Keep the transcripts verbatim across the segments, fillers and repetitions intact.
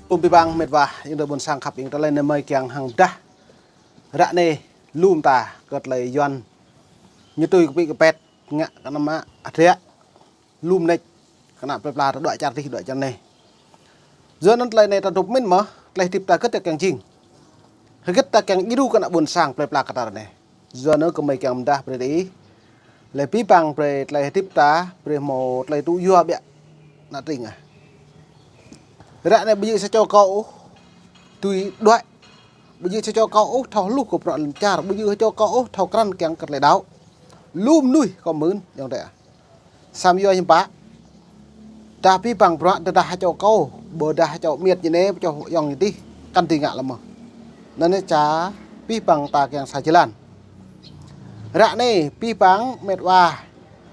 Ƀing ƀing mĕt wa, ing tơ ƀôn sang khăp ing tơ lĕ anai mơi kiăng hăng dah. Ră anai lŏm ta kơ tơlơi Yuan. Ñu tui kơ pĭ kơ pĕt, ngă kơ anăm mă adrĕ. Lŏm nĕč, kơ ană plơi pla ta đuaĭ čar tih, đuaĭ čar anai. Yua anŭn tơlơi anai ta dŏ mĭn mơ̆, tơlơi hơdip ta kơ ta kiăng jing. Hơget ta kiăng djru kơ ană ƀôn sang plơi pla kơ ta ră anai. Yua anŭn kơ mơi kiăng mơdah brơi ih. Lĕ pĭ păng brơi tơlơi hơdip ta, brơi hmâo tơlơi tŭ yua biă. Ană tring ah. Ră anai ƀu djơ̆ sa čô kâo ôh. Tui đuaĭ. Ƀu djơ̆ sa čô kâo ôh, thâo hluh kơ prăk lŏn čar. Ƀu djơ̆ sa čô kâo ôh, thâo krăn kiăng kơ tơlơi đaŏ. Lŏm mơnuih kâo mơ̆n, yŏng tĕ ah. Sam yua hiưm pă. Dah pĭ păng prăk, dah dah ha čô kâo, ƀôdah ha čô miet ñu anai, pơčô yŏng ñu tih, kăn tui ngă lăm mơ̆. Anŭn anai ča pĭ păng ta kiăng sa jơlan. Ră anai pĭ păng mĕt wa,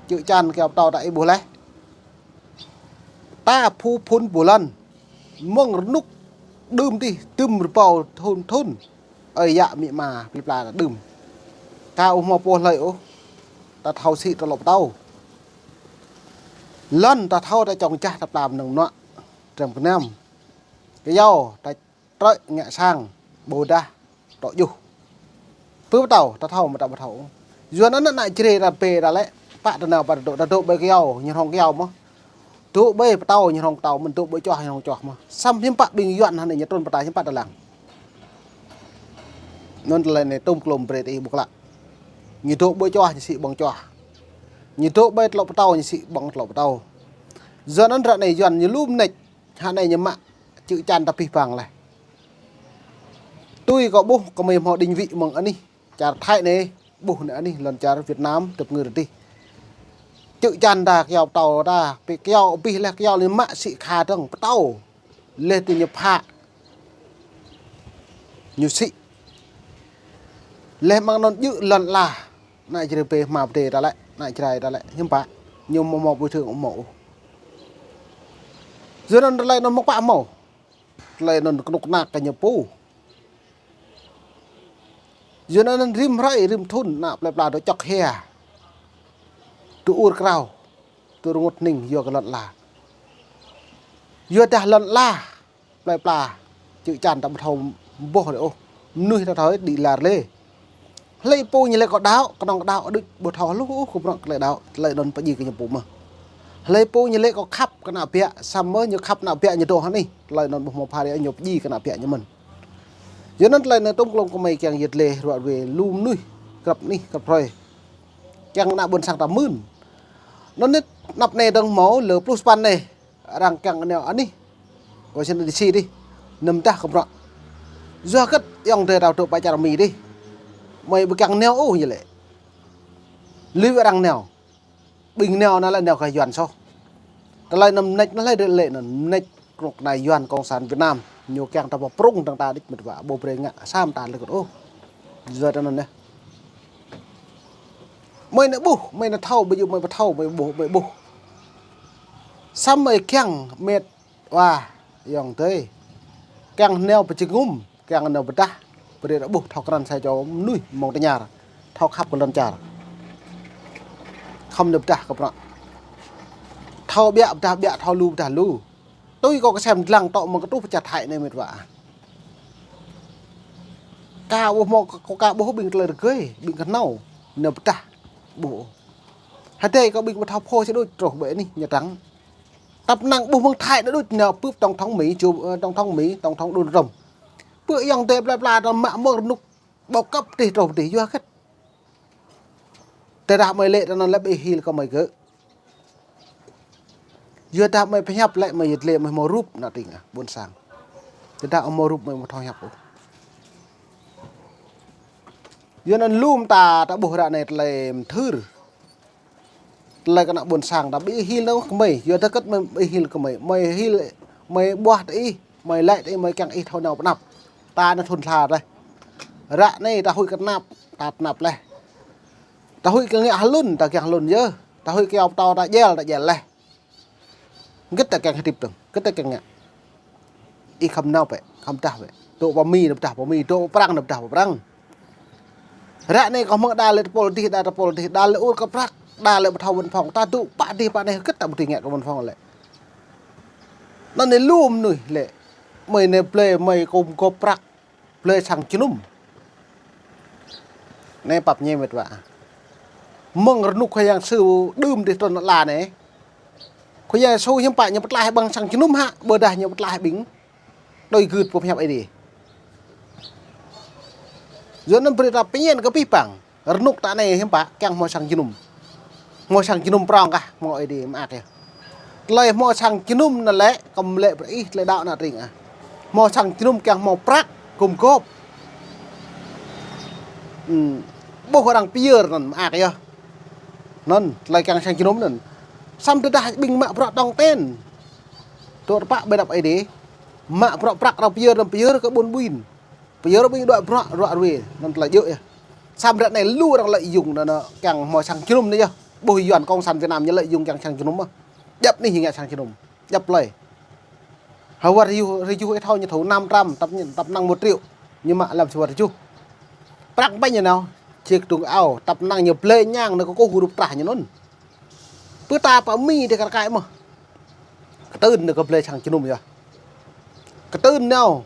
čư̆ čan kiao pơtâo ta ih ƀuh laih. Ta phu phŭn ƀu lŏn. Mơ̆ng rơnŭk đưm tih, đưm rơbâo thŭn thŭn. Ơi yă amĭ ama plơi pla ta đưm. Ka ƀu hmâo pô hlơi ôh. Ta thâo sĭ tơlŏ pơtâo. Lŏn ta thâo ta čŏng čah ta pla mơnơ̆ng mơnuă. Trăng pơnam. Kiao ta trơi ngă sang. Ƀôdah. Tŏ juh. Pơ pơtâo, ta thâo mơ̆ ta ƀu thâo. Yua anŭn ană Jrai ta bĕ ta lĕ, pă ta nao pă ta dŏ, ta dŏ ƀơi kiao, ñu hrŏng kiao mơ̆. Dŏ ƀơi pơtâo, ñu hrŏng pơtâo mơ̆n, dŏ ƀơi čoh, ñu hrŏng čoh mơ̆. Sam hiưm pă ƀing Yuan hơnai ñu trŭn pơtâo hiưm pă ta lăng. Anŭn tơlơi anai tŭm klŏm brơi tơ ih ƀuh klă. Ñu dŏ ƀơi čoh, ñu sĭ ƀơ̆ng čoh. Ñu dŏ ƀơi tơlŏ pơtâo, ñu sĭ ƀơ̆ng tơlŏ pơtâo. Yua anŭn ră anai Yuan ñu lŏm nĕč, hơnai ñu mă čư̆ čan ta pĭ păng laih. Tui kâo ƀuh, kơ mơi hmâo định vị mơ̆ng anih. Čar Thái anai, ƀuh anai anih lŏn čar Việt Nam, tơpơngư rơdih. Čư̆ čan ta kiao pơtâo ta, pĭ kiao abih laih kiao ñu mă sĭ kha dơ̆ng pơtâo. Laih tơ ñu phă. Ñu sĭ. Laih mơ̆ng anŭn djơ̆ lŏn ala. Ană Jrai bĕ hmâo pơdai ta lĕ, ană Jrai ta lĕ, hiưm pă. Ñu hmâo hmâo bồi thường hmâo ôh. Yua anŭn tơlơi anŭn mơ̆ pă hmâo. Tơlơi anŭn kơnuk kơna kơ ñu pô. Yua anŭn rĭm hrơi, rĭm thŭn, ană plơi pla dŏ čŏk hia. Dŏ ur krao. Dŏ rơngot hning, yua kơ lŏn ala. Yua dah lŏn ala. Plơi pla. Čư̆ čan ta ƀu thâo boh rơi ôh. Mơnuih ta thâo đĭ lar lĕ. Hlơi pô ñu lĕ kâo đaŏ, kơnơ̆ng kơ đaŏ đôč ƀu thâo hluh ôh kơ prăk tơlơi đaŏ, tơlơi anŭn pơdjai kơ ñu pô mơ̆n. Hlơi pô ñu lĕ kâo khăp kơ ană biă, samơ̆ ñu khăp ană biă ñu dŏ hơnai, tơlơi anŭn ƀu hmâo phara ñu pơdjai kơ ană biă ñu mơ̆n. Yua anŭn tơlơi anai tŭm klŏm kơ mơi kiăng yơh lĕ ruă wai lu mơnuih, krăp anih, krăp hrơi. Kiăng ană ƀôn sang ta mưn. Anŭn anai anăp anai dơ̆ng hmâo lơ pluh sapăn anai. Arăng kiăng nao anih. Kâo sĭt anai sĭt dih. Anăm dah kơ prăk. Yua hơget yŏng tơ rao tŏ pă čar Mi dih. Mơi ƀu kiăng nao ôh ñu lĕ. Lui arăng nao. Ƀing nao anŭn lĕ nao kơ Yuan soh. Tơlơi anŭn mơneč anŭn lĕ lĕ anŭn mơneč kơnuk kơna Yuan Cộng sản Việt Nam. Ñu kiăng ta pơprŭng dơ̆ng ta đĭč mĕt wa. Ƀu brơi ngă sam ta lĕ kơ ôh. Yua anŭn anai. Mơi anai ƀuh, mơi anai thâo, ƀu djơ̆ mơi ƀu thâo, mơi ƀuh, mơi ƀuh. Samơ̆ kiăng mĕt wa, yŏng tơi. Kiăng nao pơjơngum, kiăng nao pơdah, brơi ta ƀuh thâo krăn sa čô mơnuih mơ̆ng tơñar, thâo khăp kơ lŏn čar. Khŏm nao pơdah kơ prăk. Thâo biă pơdah biă, thâo lu pơdah lu. Tui kâo kơsem dlăng tŏ mơ̆ng kơtuh pơčah Thái anai mĕt wa. Ka ƀuh hmâo, kâo ka ƀuh ƀing tơlơi rơgơi, ƀing kơhnâo, nao pơdah, ƀuh. Hơdai kâo ƀing ƀu thâo phô sĭt đôč truh ƀơi anih Nha Trang. Tăp năng ƀuh mơ̆ng Thái anai đôč nao pưp tổng thống Mi, ču, ơ, tổng thống Mi, tổng thống Donald Trump. Pơ yŏng tơi plơi pla ta mă mơ̆ng rơnŭk ƀâo kăp tih truh tih yua hơget. Tơdah mơi lĕ tơ anŭn lĕ ƀu hil kơ mơi gơ̆. Yua dah mơi pơhiăp lĕ mơi yơh lĕ mơi hmâo rup ană tring ah, ƀôn sang. Tơdah ƀu hmâo rup mơi ƀu thâo hiăp ôh. Yua anŭn lŏm ta, ta ƀuh ră anai tơlơi mơthưr. Tơlơi kơ ană ƀôn sang ta ƀu hil nao kơ mơi, yua dah hơget mơi ƀu hil kơ mơi, mơi hil, mơi ƀuah tơ ih. Mơi lĕ tơ ih mơi kiăng ih thâo nao pơ anăp. Ta anai thŭn tha laih. Ră anai ta huĭ kơ tơnap, ta tơnap laih. Ta huĭ kơ ngă hlŭn, ta kiăng hlŭn yơh. Ta huĭ kơ kiao pơtâo ta djel, ta djel laih. Hơget ta kiăng hơdip dơ̆ng, hơget ta kiăng ngă. Ih khŏm nao bĕ, khŏm dah bĕ. Dŏ pơ Mi nao pơdah pơ Mi, dŏ pơ Prăng nao pơdah pơ Prăng. Ră anai kâo hmư̆ đa lĕ tơpul dih, đa tơpul dih, đa lĕ ur kơ prăk, đa lĕ ƀu thâo văn phòng, ta dŏ pă dih pă anai hơget ta ƀu dưi ngă kơ văn phòng lĕ. Anŭn anai lu mơnuih lĕ. Mơi anai blơi mơi kơm gŏp prăk, blơi sang jơnum. Anai pap ñe met wa. Mơ̆ng rơnŭk Khua Yang Yêsu đưm dih trŭn ala anai. Khua Yang Yêsu hiư̆m pă ñu pơtlaih ƀơ̆ng sang jơnum hă, ƀôdah ñu pơtlaih ƀing tui gưt pơhiăp Ơi Adai. Yua anŭn brơi ta pơñen kơ pih păng. Rơnŭk ta anai hiư̆m pă, kiăng hmâo sang jơnum. Hmâo sang jơnum prŏng kah, hmâo Ơi Adai mơak yơh. Tơlơi hmâo sang jơnum anŭn lĕ, kơm lĕ brơi ih tơlơi đaŏ ană tring ah. Hmâo sang jơnum kiăng hmâo prăk, kơm gŏp. Hm, ƀuh arăng pơyơr anŭn mơak yơh. Anŭn, tơlơi kiăng sang jơnum anŭn. Samơ̆ tơdah ƀing mă bruă tong ten. Tŏ tơpă ƀơi anăp Ơi Adai. Mă bruă prăk arăng pơyơr, arăng pơyơr kơ ƀun ƀuin. Pơyơr ƀing đuaĭ bruă, ruă ruê, anŭn tơlơi djơ̆ yơh. Samơ̆ ră anai lu arăng lợi dụng anŭn, anŭn kiăng hmâo sang jơnum anai yơh. Ƀuh Yuan Cộng sản Việt Nam ñu lợi dụng kiăng sang jơnum ah. Djăp anih ñu ngă sang jơnum. Djăp plơi. Hơwăt rơjuh, rơjuh ih thâo ñu thâo năm trăm, tăp ñu, tăp năng một triệu. Ñu mă lăm sa wơ̆t rơjuh. Prăk ƀañ ñu nao, čih kơdŭng ao, tăp năng ñu blơi ñang anŭn kơkuh hrup trah ñu anŭn. Pơtă pă Mi dêh kar kaĭ mơ̆n. Kơtưn anŭn kơ blơi sang jơnum yơh. Kơtưn nao.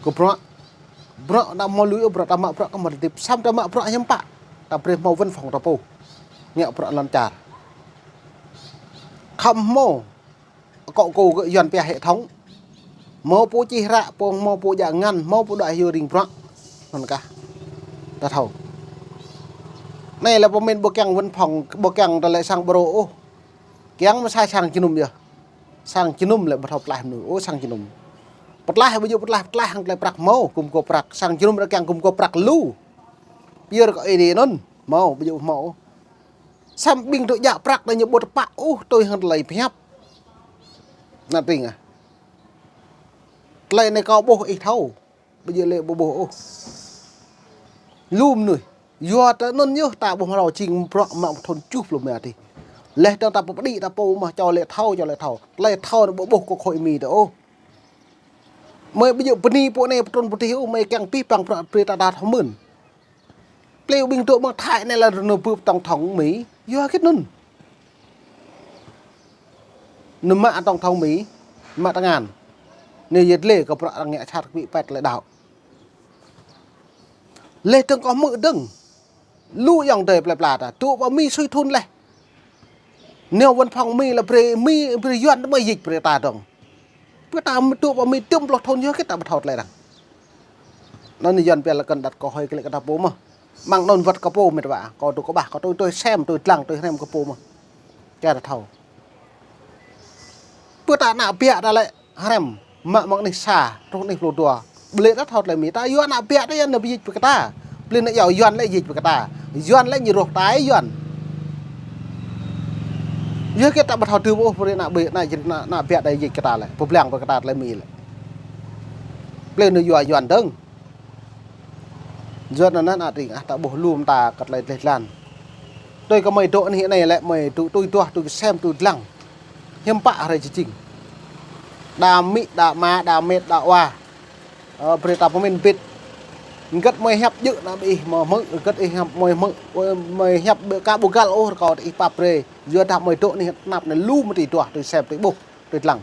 Kơ bruă. Bruă ta hmâo lui ôh, bruă ta mă bruă kơ hmâo tơdip. Samơ̆ ta mă bruă hiư̆m pă. Ta brơi hmâo văn phòng ta pô. Ngă bruă lŏn čar. Khŏm hmâo. Akŏ kơ Yuan pia hệ thống. Hmâo pô čih hră, pô hmâo pô djă ngăn, hmâo pô đuaĭ hyu ring bruă. Anŭn kah. Ta thâo. Anai lĕ pơmĭn ƀu kiăng văn phòng, ƀu kiăng tơlơi sang ƀrô ôh. Kiăng mơsai sang jơnum yơh. Sang jơnum lĕ ƀu thâo pơtlaih mơnuih ôh, sang jơnum. Pơtlaih ƀu djơ̆ pơtlaih, pơtlaih hăng tơlơi prăk hmâo, kơm gŏp prăk. Sang jơnum arăng kiăng kơm gŏp prăk lu. Pơyơr kơ Ơi Adai anŭn, hmâo, ƀu djơ̆ hmâo ôh. Samơ̆ ƀing tŭ djă prăk anai ñu ƀu tơpă ôh, tui hăng tơlơi pơhiăp. Ană tring ah. Tơlơi anai kâo ƀuh ih thâo. Ƀu djơ̆ lĕ ƀu ƀuh ôh. Lu mơnuih. Yua tơ anŭn yơh ta ƀuh mơ̆ rao jing bruă mă thun tơjuh pluh rơma tih. Laih dơ̆ng ta pơđĭ ta pô mơ̆n čô lĕ thâo, čô lĕ thâo. Tơlơi thâo anŭn ƀu ƀuh kơ khối Mi tơ ôh. Mơi ƀu djơ̆ bơni pô anai pơtrŭn pơtih ôh, mơi kiăng pih păng bruă brơi ta ta thâo mơ̆n. Plei ƀing tŭ mơ̆ng Thái anai lĕ anŭn bưp tổng thống Mi. Yua hơget anŭn. Anŭn mă tổng thống Mi, mă tơngan. Anai yơh lĕ kơ bruă arăng ngă sat kơ ƀing pet lĕ đaŏ. Laih dơ̆ng kơ hmư̆ dơ̆ng. Lu ayŏng adơi plơi pla ta. Tŭ pơ Mi sui thun laih. Nao văn phòng Mi lĕ brơi Mi, brơi Yuan tơ mơi dịch brơi ta dơ̆ng. Pơ ta mơ̆ tŭ pơ Mi tơm pluh thun yơh kơ ta ƀu thâo tơlơi arăng. Anŭn Yuan pia lĕ kơnơ̆ng đăt kơ hơi kơ lĕ kơ ta pô mơ̆n. Mơ̆ng anŭn wơ̆t kơ pô met wa. Kâo tŭ kơ ƀah, kâo tui tui sem, tui dlăng, tui hrăm kơ pô mơ̆n. Čar ta thâo. Pơ ta ană biă ta lĕ hrăm, mă mơ̆ng anih sa, truh anih pluh dua. Ƀlĕ ta thâo tơlơi Mi, ta yua ană biă ta yua ană bi dịch pơ kơ ta. Ƀlĕ ană yua Yuan lĕ dịch pơ kơ ta. Yuan lĕ ñu rŏh tai Yuan. Yua kơ ta ƀu thâo tơm ôh, pơ ană bi-, ană jri-, ană, ană biă ta dịch kơ ta lĕ. Pơblang pơ kơ ta tơlơi Mi lĕ. Ƀlĕ anŭn yua Yuan dơ̆ng. Yua anŭn ană tring ah ta ƀuh lu mơta kơ tơlơi dleh dlan. Tui kơ mơi dŏ anih anai lĕ mơi tŭ tui duah tui kơ sem tui dlăng. Hiư̆m pă hrơi jing. Đa amĭ, đa ama, đa met, đa wa. Ơ, brơi ta pơmĭn bit. Hơget mơi hiăp djơ̆ ană ƀing ih mơ̆ hmư̆, hơget ih hiăp mơi hmư̆, mơi hiăp ƀu ka ƀu găl ôh rơkâo ih pap brơi. Yua dah mơi dŏ anih tơnap anai lu mơ̆ tui duah tui sem tui ƀuh tui dlăng.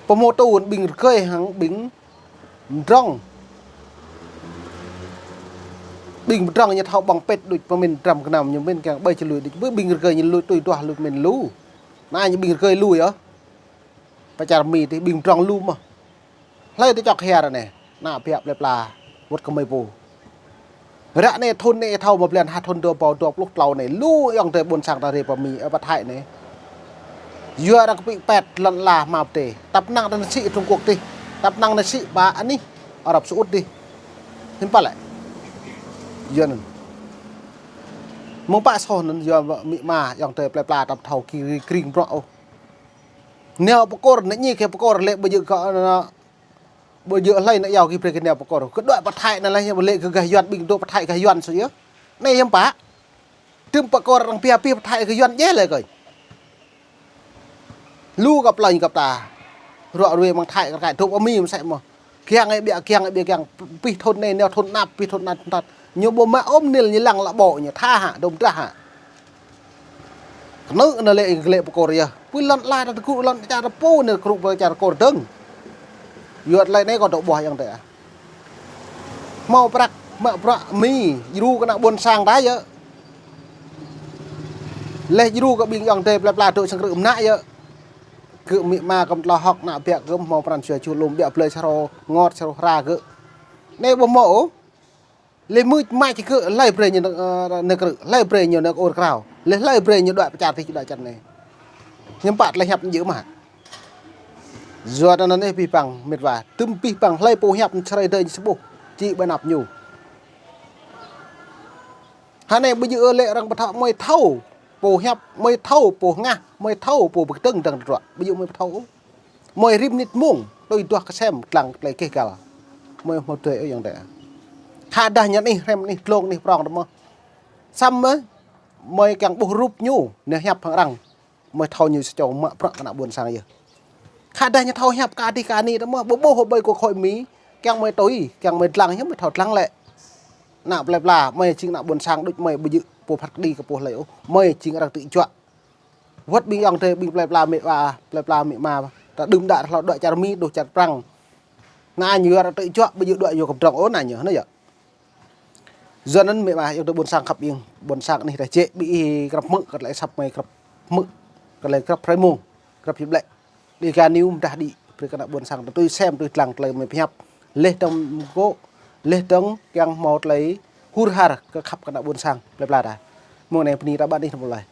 Pơhmutu ƀing rơgơi hăng ƀing mdrŏng. Ƀing mdrŏng ñu thâo ƀơ̆ng pet đôč pơmĭn dram gơnam ñu mĭn kiăng ƀơi či lui đôč. Ƀing rơgơi ñu lui tui duah lui mĭn lu. Anai ñu ƀing rơgơi lui yơh. Pơ čar Mi tih ƀing mdrŏng lu mơ̆n. Hlơi tơ čŏk hiar anai. Ană biă plơi pla. Wơ̆t kơ mơi pô. Ră anai thun anai thâo mă blan ha thun dua rơbâo dua pluh klâo anai. Lu ayŏng adơi ƀôn sang ta rê pơ Mi, ơ, pơ Thái anai. Yua arăng kơ ƀing pet lŏn ala hmâo pơdai. Tăp năng ta nao sĭ Trung Quốc dih. Tăp năng nao sĭ pơ anih Arab Saudi dih. Hiư̆m pă lĕ. Yua anŭn. Mơ̆ng pă soh anŭn yua amĭ ama ayŏng adơi plơi pla ta ƀu thâo ki-, kring bruă ôh. Nao pơkơ̆r, nao ñik kơ pơkơ̆r lĕ ƀu djơ̆ kơ, ơ, ƀu djơ̆ hlơi nao yua kơ brơi kơ nao pơkơ̆r. Kơ đuaĭ pơ Thái anai lĕ, ƀu lĕ kơ gah Yuan ƀing dŏ pơ Thái gah Yuan sui yơh. Anai hiư̆m pă. Tơm pơkơ̆r arăng pia pih pơ Thái kơ Yuan djai lĕ kơi. Lu găp lơi găp ta. Ruă ruê mơ̆ng Thái kơ kai dŏ pơ Mi mơsĕ mơ̆n. Kiăng ai ƀiă, kiăng ai ƀiă, kiăng pih thun anai, nao thun anăp, pih thun anăp, thun anăp. Ñu ƀu mă ôm nil ñu lăng lă ƀô̆ ñu tha hă, dŏm drah hă. Kơnơ̆ng anai lĕ, lĕ pơkor yơh. Pui lŏn ala ta tơgŭ lŏn čar pô anai kru pơ čar kor dơ̆ng. Yua tơlơi anai kâo dŏ ƀuah ayŏng adơi ah. Hmâo prăk, mă bruă mĭn, djru kơ ană ƀôn sang ta yơh. Leh djru kơ ƀing ayŏng adơi plơi pla dŏ sang krư̆ mơnă yơh. Gơ̆ amĭ ama kơ mơtlâo hŏk ană biă gơ̆ hmâo pran jua jua lŏm biă blơi sa hrô ngot sa hrô hra gơ̆. Anai ƀu hmâo ôh. Leh mưč mač gơ̆, hlơi brơi ñu nao, ơ, nao krư̆, hlơi brơi ñu nao ur krao, leh hlơi brơi ñu đuaĭ pơ čar tih đuaĭ čar anai. Hiư̆m pă tơlơi hiăp ñu mă. Yua anŭn anai abih bang mĕt wa, tơm abih bang hlơi pô hiăp ñu čơrai dơi ñu sa boh, či ƀơi anăp ñu. Hơnai ƀu djơ̆ lĕ arăng pơthâo, mơi thâo pô hiăp, mơi thâo pô hơngah, mơi thâo pô pơkơdơ̆ng dơ̆ng tơdruă, ƀu djơ̆ mơi pơthâo ôh. Mơi rĭm mơnit mông, tui duah kơsem, lăng tơlơi gêh gal. Mơi hmâo tui ôh ayŏng adơi. Khă dah ñu anih, hrăm anih, dlông anih, prŏng tơ mơ̆. Samơ̆ mơi kiăng ƀuh rup ñu, ñu hiăp hăng arăng. Mơi thâo ñu sa čô mă bruă kơ ană ƀôn sang yơh. Khă dah ñu thâo hiăp kơ adih kơ anih tơ mơ̆, ƀu ƀuh ƀơi kơ khôi mi, kiăng mơi tui, kiăng mơi lăng, hiư̆m mơi thâo lăng lĕ. Ană plơi pla, mơi jing ană ƀôn sang đôč mơi ƀu djơ̆ pô phat kơđi kơ pô hlơi ôh. Mơi jing arăng tơjuă. Wơ̆t ƀing ayŏng adơi, ƀing plơi pla amĭ wa, plơi pla amĭ ama, ta đưm đă hlâo đuaĭ čar Mi, đôč čar Prăng. Anai ñu arăng tơjuă, ƀu djơ̆ đuaĭ yua kơ pơdrŏng ôh anai ñu, anai yơh. Yua anŭn amĭ ama, ayŏng adơi ƀôn sang khăp ing, ƀôn sang anih ră jĕ, ƀing ih krăp hmư̆ kơ tơlơi asăp mơi krăp hmư̆, kơ tơlơi krăp hrơi mông, krăp hiăp lĕ. Dega News mơdah đĭ, brơi kơ ană ƀôn sang ta tui sem, tui lăng tơlơi mơi pơhiăp. Leh dơ̆ng mơkŏ, leh dơ̆ng kiăng hmâo tơlơi hur har kơ khăp kơ ană ƀôn sang plơi pla ta. Mông anai bơni ta ƀă anih tơ mơ̆ lơi.